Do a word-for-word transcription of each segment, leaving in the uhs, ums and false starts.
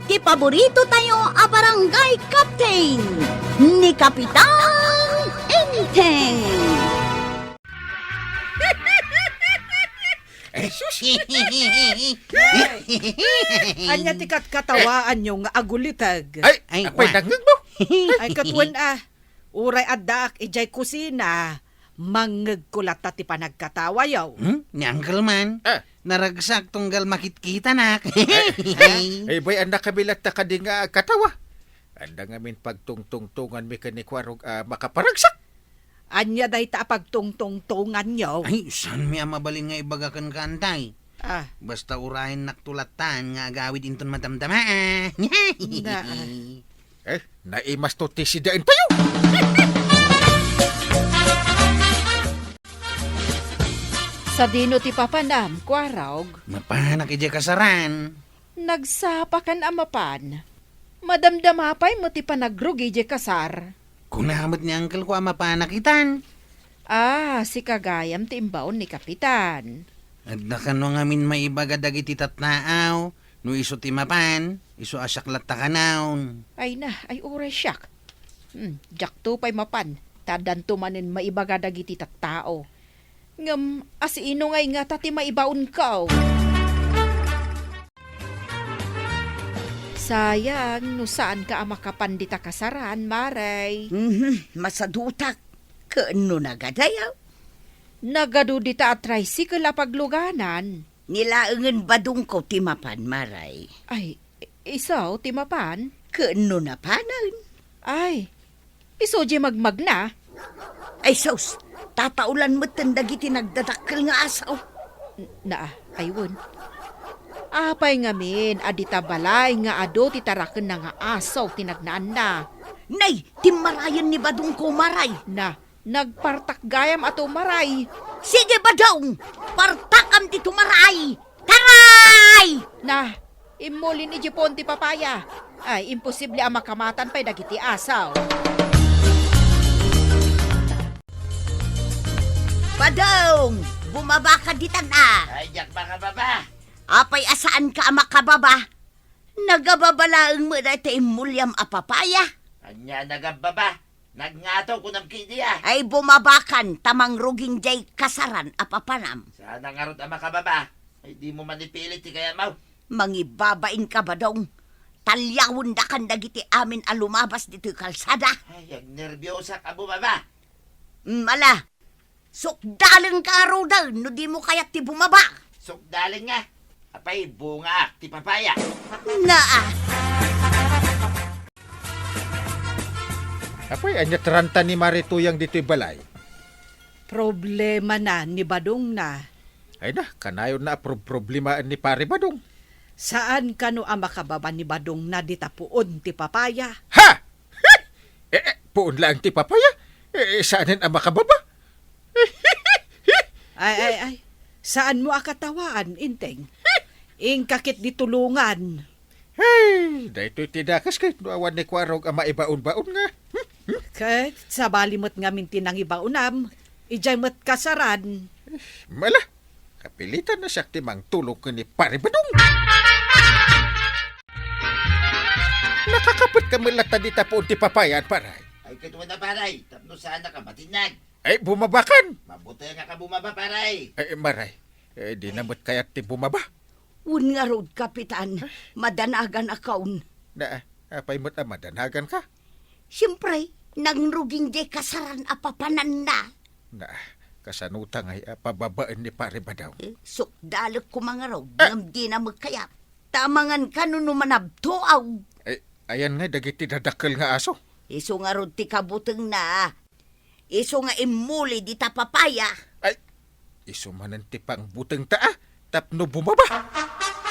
ti paborito tayo a barangay captain, ni Kapitan Enteng. Ay, sus. Ania ti katkatawaanyo nga aguliteg? Ay, Ay, apay, wa. Dangeg mo. Ay, ket wen a, uray addaak idiay kusina, mangngegko latta ti panagkatawayo. Hmm? Ni Uncle man, Ah. naragsak tunggal makitkitanak. Ay, ay, bay, annak kami latta kadi nga agkatawa. Adda ngamin pagtungtungtonganmi ken ni Kuarog a makaparagsak. Ania dayta a pagtungtungtonganyo? Ay, saanmi a mabalin nga ibaga kenka, Antay? Ah. Basta urayennakto lattan nga agawid inton madamdama, a. Na, ah. Eh, naimasto ti sidaentayo. Sadino ti papanam, Kuarog? Mapanak idiay kasaran. Nagsapakan a mapan. Madamdama pay met ti panagrugi idiay kasar. Kuna met ni uncle ko a mapanak itan. Ah, sika gayam ti imbaon ni Kapitan. Adda kano ngamin maibaga dagiti tattaaw, no isu ti mapan, isu a siak latta kanayon. Ay na, ay uray siak. Hmm, diakto pay mapan, ta addanto manen maibaga dagiti tattao. Ngem, asino ngay ngata ti maibaonko? Sayang, no saanka a makapan dita kasaran, Maray. Mhm, masadutak. Ken no nagadayaw? Nagadu dita a tricycle a pagluganan. Ni laengen badongko ti mapan, Maray. Ay, isu ti mapan? Ken no napanen? Ay, isu diay magmagna. Ay sus, tataulan metten dagiti nagdadakkel nga asaw. N-, naa, ay wen. Apay ngamin a dita balay nga adu ti tarakenna nga asaw ti nagnaanna? Nay, timmarayen ni badongko, Maray. Na, nagpartak gayam a tumaray. Sige, badong! Partakam ti tumaray! Taray! Na, immulin idiay puon ti papaya. Ay, imposible a makamatan pay dagiti asaw. Badong! Bumabaka ditan a! Ay, diak makababa. Apay a saanka a makababa? Nagababa laeng met dayta immuliam a papaya. Ania nagababa? Nagngato, kunam kadi a. Ay, bumabakan, ta mangruging diay kasaran a papanam. Saan ngarud a makababa? Ay, dimo man ipilit ti kayatmo. Mangibabainka, badong. Talyawendakan dagiti amin a lumabas ditoy kalsada. Ay, agnerbiosaka a bumaba. Mm, ala. Sukdalenka ngaruden no dimo kayat ti bumaba. Sukdalen nga. Apay, bungaak ti papaya. Naa. Apay, ania ti ranta ni Mari Tuyang ditoy balay? Problemana ni badongna. Ay na, kanayonna a prob-, problemaen ni Pari Badong. Saan kano a makababa ni badongna dita puon ti papaya? Ha! Eh, eh, puon laeng ti papaya? Eh, saanen a makababa? Ay, ay, ay. Saanmo a katawaan, Enteng? Inka ketdi tulongan. Hey, daytoy ti dakes ket no awan ni Kuarog a maibaonbaon nga. Ket sabali met ngamin ti nangibaonam, idiay met kasaran. Mala, kapilitan na siak ti mangtulong ken ni Pare Badong. Nakakapetka met latta dita puon ti papayan, paray. Ay, ket wen a, paray, tapno saanka a matinnag. Ay, bumabakan. Mabutengak a bumaba, paray. Ay, maray. Eh, di na met kayat ti bumaba. Wen ngarud, Kapitan, madanagan a kaon. Na, apay met a madanagan ka? Siempre, nangruging diay kasaran a papananna. Na, kasano ta ngay a pababaen ni Pare Badong? Eh, sukdalek koma ngarud, Ah! ngem di na met kayat. Ta amangan kano no manabtuaw. Eh, ayan ngay dagiti dadakkel nga aso. Isu ngarud ti kabutengna. Isu nga immuli dita papaya. Ay, isu manen ti pangbutengta a, tapno bumaba.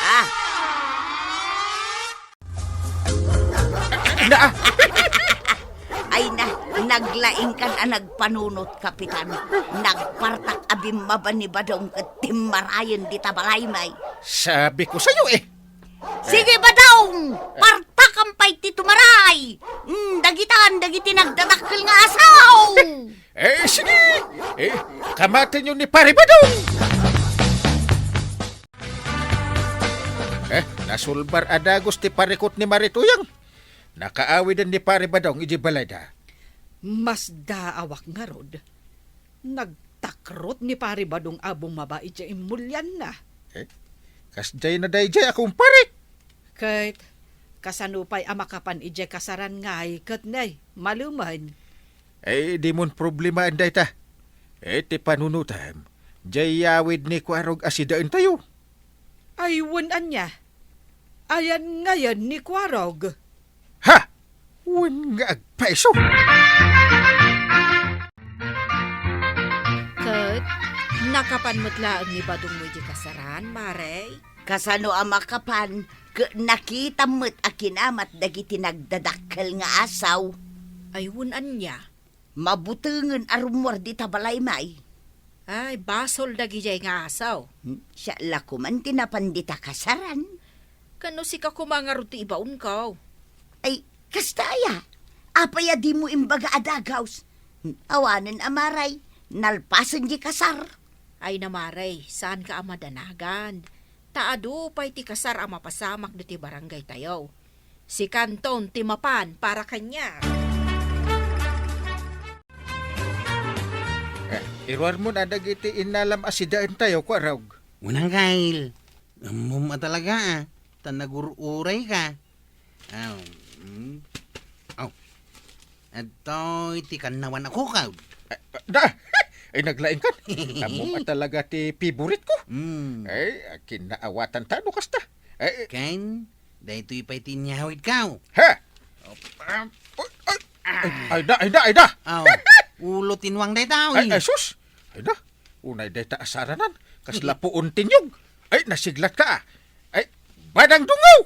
Ah. Na. Ay na, naglaingkan a nagpanunot, Kapitan. Nagpartak a bimmaba ni Badong ket timmarayen dita balaymi. Sabi ko sayo, eh. Sige, Badong! Partakam pay ti tumaray! Mm, dagitan, dagiti nagdadakkel nga asaw! Eh, sige! Eh, kamatenyo ni Pare Badong! Eh, nas Sulbar a dagus ti parikut ni Mari Tuyang. Nakaawiden ni Pari Badong iti balayda. Masdaawak ngarud. Nagtakrot ni Pari Badong a bumaba idiay immulianna. Eh, kasdiay na daydiay a kumparik. Ket kasano pay a makapan idiay kasaran ngay ket nay, malumen? Eh, dimon problemaen dayta. Eh, ti panunotem, diay yawid ni Kuarog a sidaentayo. Ay, wen ania? Ayan ngayen ni Kuarog? Ha! Wen nga agpaiso! Ket nakapan met laeng ni Badong mo iti kasaran, Mare? Kasano a makapan, ket nakitam met a kinamat dagiti nagdadakkel nga asaw. Ay, wen ania? Mabutengen a rummuar dita balay, may. Ay, basol dagidiay nga asaw. Hmm, siya la koman ti napan dita kasaran. Ken no sika koma ngarud ti ibaonko? Ay, kasta aya? Apay a dimo imbaga a dagaws? Hmm, awanen a Mare, nalpasen di kasar. Ay na, Mare, saanka a madanagan. Ta adu pay ti kasar a mapasamak ditoy barangaytayo. Sikanton ti mapan para kaniak. Eh, iruarmon a dagiti innalam a sidaentayo, Kuarog. Unang kail, ammom a talaga, ah. Ta nagur-uray ka. Aw, mm. Aw. Adtoy ti kannawan a kukaw. Eh, da! Ay, naglaing kan. Ammom a talaga ti favorite ko. Mm. Ay, kinnaawatan ta no kasta. Ay, Ken, daytoy pay ti inyawid kaw. Ha? Ay, ay, ay, ay, da, ay, da, ay, da. Aw, ulo ti nuang dayta, Ay, uy. Ay, sus. Ay, da. Unay dayta a saranan. Kasla puon ti niyog. Ay, nasiglat ka, ah. Ay, Badang Dungaw!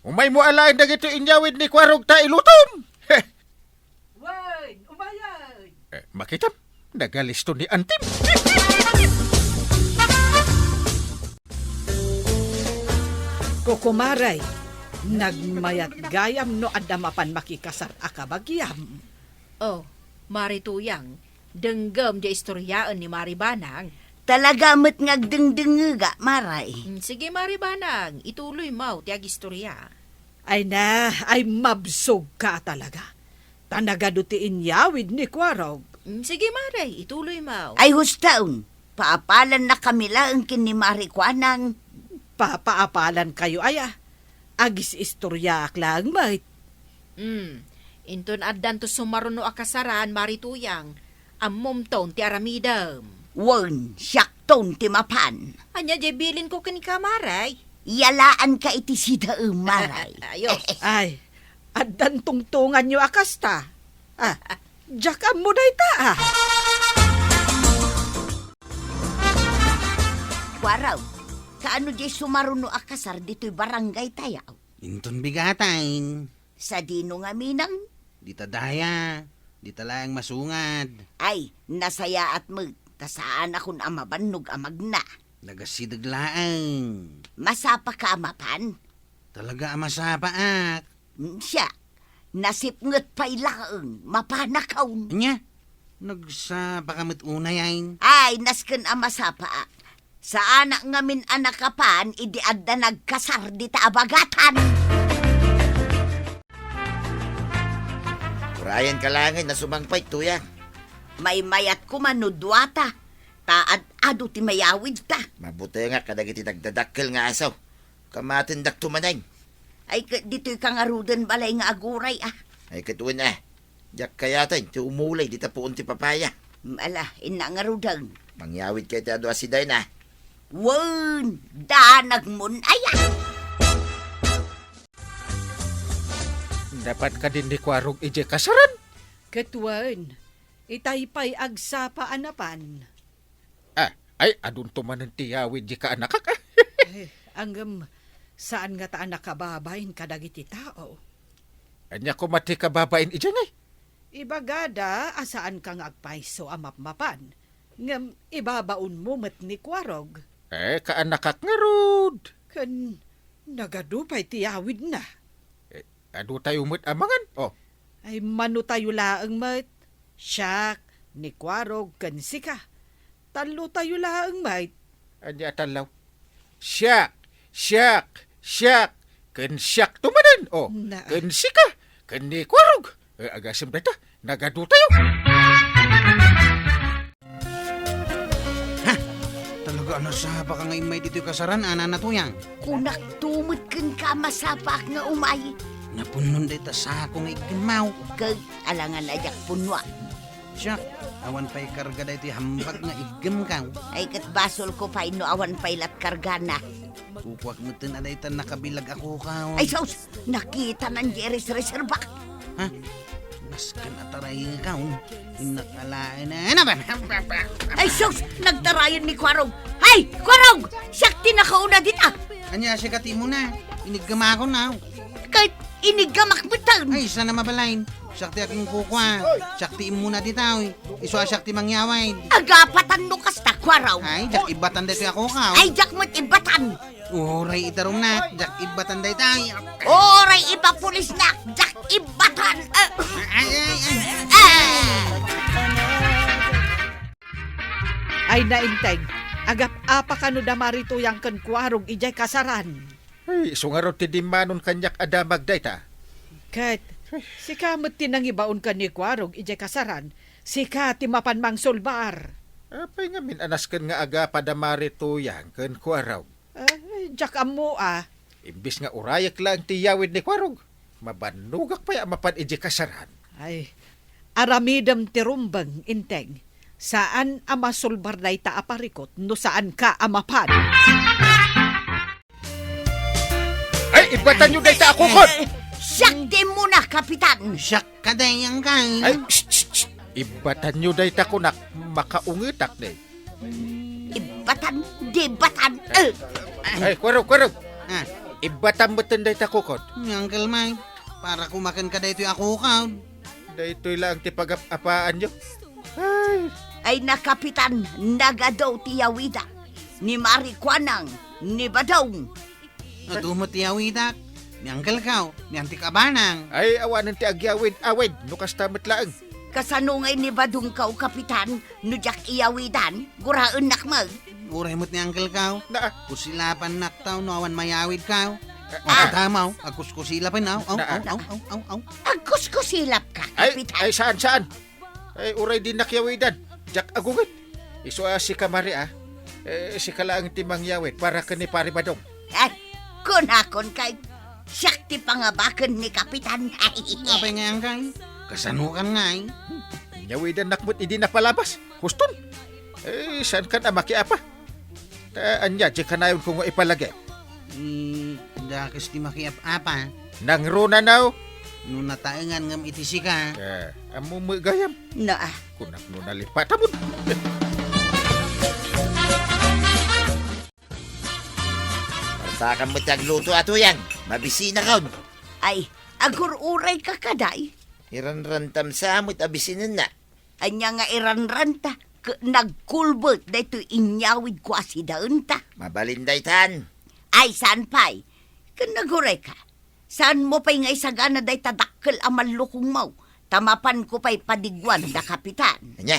Umaymo alaen dagitoy inyawid ni Kuarog ta ilutom. Wen, umayen. Eh, makitam, nagalisto ni Antim. Kukumaray, nagmayat gayam no adda mapan makikasar a kabagiam. Oh, Mari Tuyang, denggem diay istoryaen ni Mari Banang. Talaga met nga agdengdengngega, Mare. Mm, sige, Mari Banang, ituluymo ti agistorya. Ay na, ay mabsog ka talaga. Ta nagadu ti inyawid ni Kuarog. Mm, sige, Mare, ituluymo. Ay, hustaon. Paapalan na kami laeng ken ni Mari Kuanang. Papaapalan kayo aya? Agis-istoryaak laeng met. Mm, inton addanto sumaruno a kasaran, Mari Tuyang, ammomton ti aramidem. Wen, siakton ti mapan. Ania diay bilinko kenka, Mare? Yalaanka iti sidaem, Mare. Ayos. Ay, addan tungtonganyo a kasta. Ah, diak ammo dayta, ah. Kuarog, kaano diay sumaruno a kasar ditoy barangaytayo? Inton bigataen. Sadino ngamin? Dita daya, dita laeng masungad. Ay, nasayaat met, ta saanakon a mabannog a magna. Nagasideg laeng. Masapaka a mapan? Talaga a masapaak. Mm, siak, nasipnget pay laeng, mapanakon. Ania? Nagsapaka met unay, ay? Ay, nasken a masapaak. Saanak ngamin a nakapan idi adda nagkasar dita a bagatan. Urayenka laeng a sumangpet, Tuyang. Maymayat koma no duata, ta ad-adu ti mayawidta. Mabutengak kadagiti nagdadakkel nga asaw. Kamatendakto manen. Ay, ket ditoyka ngaruden balay nga aguray, ah. Ay, ket wen, ah. Diak kayaten ti umulay dita puon ti papaya. Mm, ala, innak ngaruden. Mangyawidka iti adu a sidaen, ah. Wen, danagmon aya. Napan kadin ni Kuarog idiay kasaran? Ket wen, itay pay agsapa a napan. Ah, ay, adunto manen ti yawid di kaanakak, ah. Eh, ngem, saan ngata a nakababain kadagiti tao? Ania koma ti kababain idiay, nay? Ibagada a saanka nga agpayso a mapmapan, ngem ibabaonmo met ni Kuarog. Eh, kaanakak ngarud. Ken nagadu pay ti yawidna. Eh, Adu tayo met a mangan, oh. Ay, manotayo laeng met. Siak, ni Kuarog, ken sika. Tallotayo laeng met. Ania a tallo? Siak, siak, siak, Ken siakto manen, o, Na. ken sika, ken ni Kuarog. Eh, agasem dayta, nagadu tayo. Ha? Talaga a nasapaka nga immay ditoy kasaran, a Nana Tuyang? Kunak tumet kenka a masapaak nga umay. Napunnon dayta sako nga iggemmaw. Ket alangan a diak punnoan. Siak, awan pay karga daytoy hambag nga iggemkaw. Ay, ket basolko pay no awan pay lat kargana. Kukuak metten a dayta nakabilag a kukaw. Ay, sus! Nakitanan di iresreserbak. Ha? Nasken a taraykaw. Innak alaen a, ano ba? Ay, sus! Nagtarayen ni Kuarog. Hay! Kuarog! Siak ti nakauna dita! Ania, sika ti immuna. Iniggemakon, aw. Ket iniggemak metten. Ay, saan a mabalin. Siak ti agingkukua. Siak ti immuna dita, oy. Isu a siak ti mangyawid. Agapatan no kasta, Kuarog. Ay, diak ibbatan daytoy a kukaw. Ay, diak met ibbatan. Uray ita rumna, diak ibbatan dayta. Uray ipapulisnak, diak ibbatan. Eh. Ay, ay, ay. Eh. Ay, Nainteng, agap-apa kano da Mari Tuyang ken Kuarog idiay kasaran? Ay, isu ngarud ti dimmanon kaniak a damag dayta. Ket, sika met ti nangibaon ken ni Kuarog idiay kasaran, sika ti mapan mangsulbar. Apay ngamin a nasken nga agapa da Mari Tuyang ken Kuarog? Ay, diak ammo a. Imbes nga urayek laeng ti yawid ni Kuarog, mabannogak pay a mapan idiay kasaran. Ay, aramidem ti rumbeng, Inteng. Saan a masulbar dayta a parikut no saanka a mapan. Ay, ibbatanyo dayta a kukot! Eh, siak ti immuna, Kapitan. Siak ka dayang kay. Ay, shh, shh, shh. Ibbatanyo dayta kunak, makaungetak ne. Ibbatan, di ibbatan. Eh. Ay, Kuarog, Kuarog. Ah. Ibbatam metten dayta kukot. Ni Uncle Mike, para kumaken ka daytoy a kukot. Daytoy laeng ti pagap-apaanyo. Ay. Ay, na, Kapitan, nagadu ti yawida. Ni Mari Kuanang, ni Badong. Adu met ti yawidak. Ni Uncle Kao, ni Auntie Kabanang. Ay, awanen ti agyawid-awid, no kasta met laeng. Kasano ngay ni Badong Kao, Kapitan, no diak iyawidan? Guraennak met. Uray met ni Uncle Kao. Na. Kusilapannak taw no awan mayawid Kao. Ah. O, katamaw, agkuskusilap, aw, aw, Na. aw, aw, aw, aw, aw. Agkuskusilap ka, Ay, Kapitan. Ay, saan, saan? Ay, uray dinak yawidan. Diak agunget. Isu a sika, Mari, a. Eh, sika laeng ti mangyawid para ken ni Pari Badong. Ay, kunakon kay, siak ti pangabaken ni Kapitan. Apay ngay, Uncle? Kasanokan ngay? Yawidannak met idi napalabas. Huston. Eh, saankan a makiapa? Ta ania, di kanayonko nga ipalagip? Eh, dakes ti makiap-apa. Nangruna, no? No nataengan ngem iti sika. Eh, ammo met gayam. Naa. Kunak no nalipatamon. Partakan met ti agluto a Tuyang. Mabisinakon. Ay, agur-urayka kadi. Iranrantam sa met a bisinenna. Ania nga iranranta? Ket nagkulbet daytoy inyawidko a sidaenta. Mabalin daytan. Ay, saan pay? Ken nagurayka. Saanmo pay nga isagana dayta dakkel a mallukongmo, ta mapanko pay padiguan da Kapitan. Ania?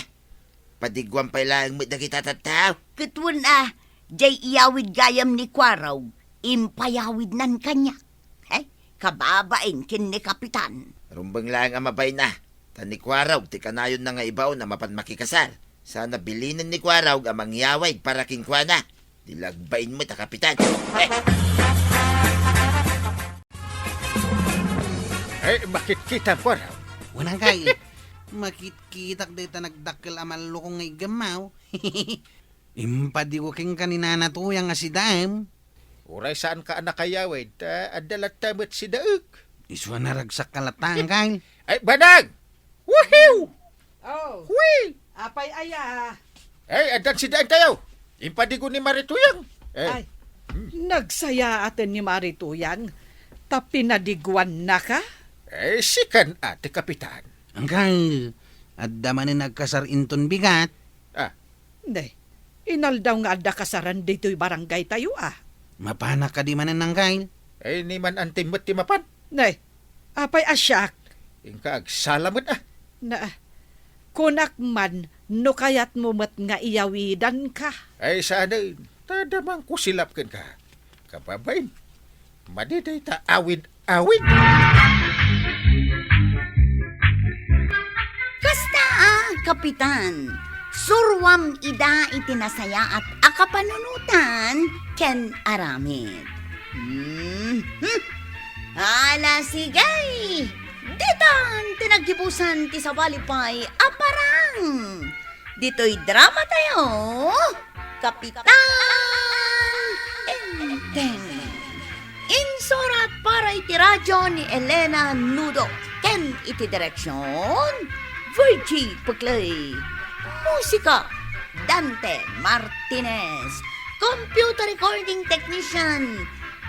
Padiguam pay laeng met dagita tattao? Ket wen a, diay iyawid gayam ni Kuarog, impayawidnan kaniak. He? Kababain ken ni Kapitan. Rumbeng laeng a mabain a. Ta ni Kuarog ti kanayonna nga ibaon a mapan makikasar. Sana bilinen ni Kuarog a mangyawid para kenkuana. Di lagbain met a Kapitan. Eh. Eh, makitkitam, Kuarog. Wen, Uncle. Makitkitak dayta nagdakkel a mallukong nga iggemmaw. Impadigo kenka ni Nana Tuyang a sidaem. Uray saanka a nakayawid, ta adda latta met sidaek. Isu a naragsakka latta, Uncle. Ay, banag! Woohoo! Oh. Hui! Apay aya? Ay, addan sidaentayo. Impadigo ni Mari Tuyang. Eh. Ay, nagsayaaten ni Mari Tuyang, ta pinadiguannaka? Eh, sikan a ti Kapitan. Uncle, adda manen agkasar inton bigat. Ah, Nay, inaldaw nga adda kasaran ditoy barangaytayo, a. Mapanak kadi manen, Uncle? Ay, ni man antim met ti mapan. Nay, apay a siak? Inka agsala met, a. Na, kunak man no kayatmo met nga iyawidanka. Ay, saanen, ta adda mangkusilap kenka. Kababain, Madi dayta awid-awid. Kasta a, Kapitan, suruam ida iti nasayaat a kapanunotan ken aramid. Mhm. Ala, sige! Ditan ti naggibusan ti sabali pay a parang. Ditoy drama tayo, Kapitan Enteng. Insurat para iti radyo ni Elena Nudo ken iti direksyon, Virgie Puclay. Musika, Dante Martinez. Computer recording technician,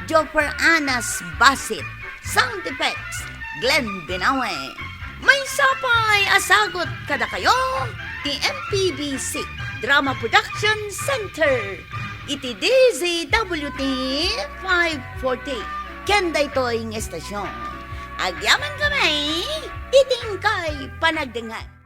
Joffer Anas Basit. Sound effects, Glenn Binawe. Maysa pay a sagut kadakayo ti M P B C Drama Production Center iti D Z W T five forty ken daytoy nga estasyon. Agyaman kami iti inkay panagdengngeg.